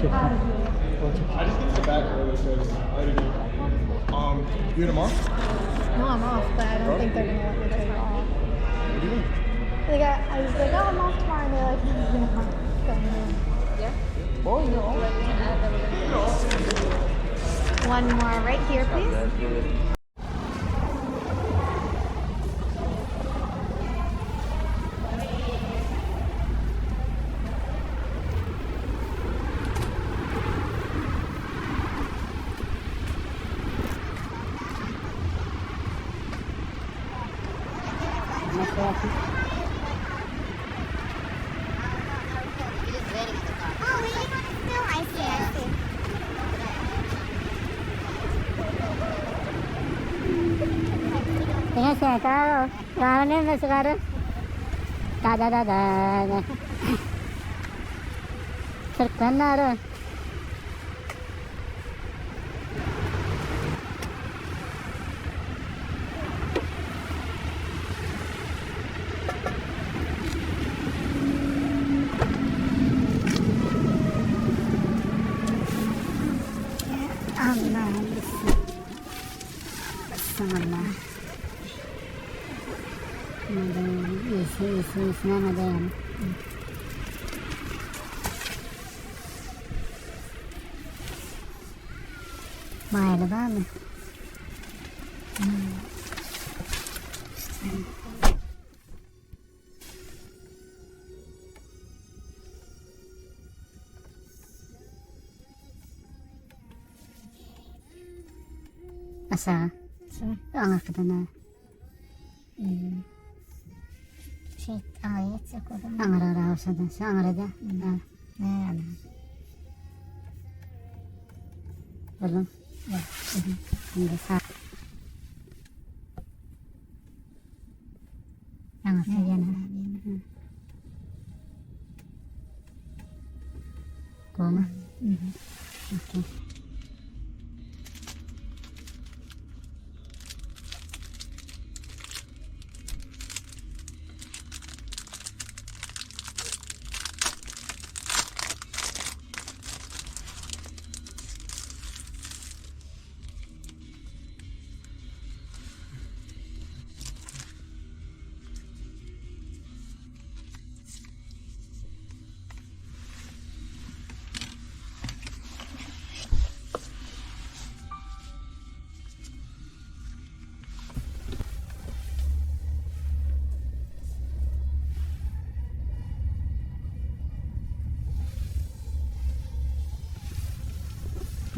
Çektim. I just get to the back early, so it's I do. You tomorrow? No, I'm off, but I don't think they're gonna let me take off. What do you mean? Like I, I was like, oh, I'm off tomorrow, and they're like, no, you're not. So, Oh, you're off. One more right here, please. Oh, waiting on it still? I see, I see. Da da da da. Türkmenler. Allah'ım Bismillah. İyisi iyisi iyisine ne diyeyim. Maýly barmy? Aşağı. Aňyrkydan ha. Şey, aňa geçjek o zaman. Aňyra şadan. Şu aňyrada. Ha. Ne ana? Buldum. Şimdi sağ. Aňyrsy ýene. Gowmy? Okey.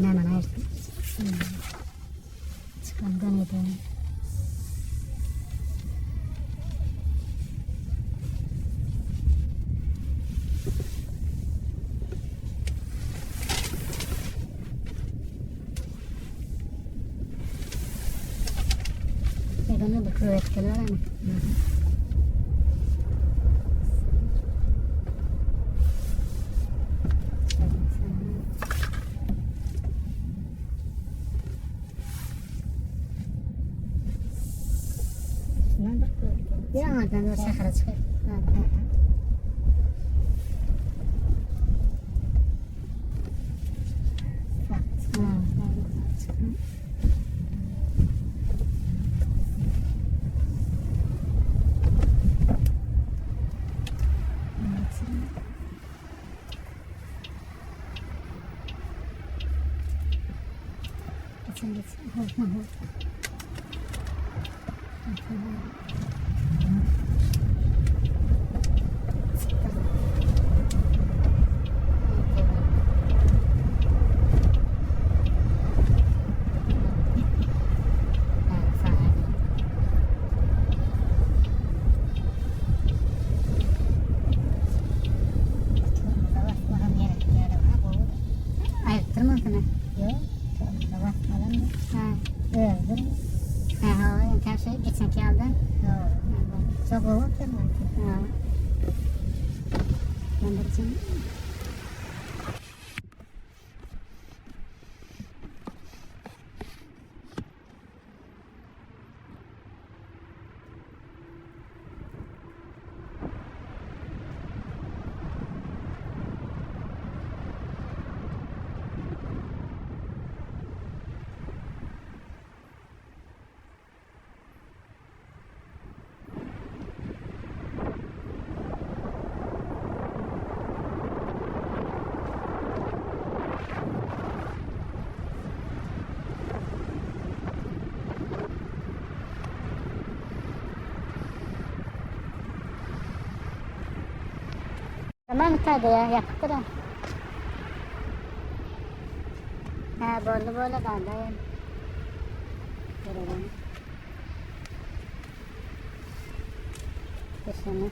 Näme aýyrsyn? Çykan gönüdi. Bunu bu kuvvetli var mı? Bir aňyrdan bir şähere çykyp. Geçin geçin. Hop hop. Aýypdyrmy seni? Ýok, tormoza basmadan Ha. öldüm. Ha, ha, entäk şu geçenki ýylda. Ýok, çok gowy oturmadı. Ha. Ben de için Aman taýda ýa, ýapykdyr a. Hä, boldy boldy galdy aýal. Göreliň. Düşene.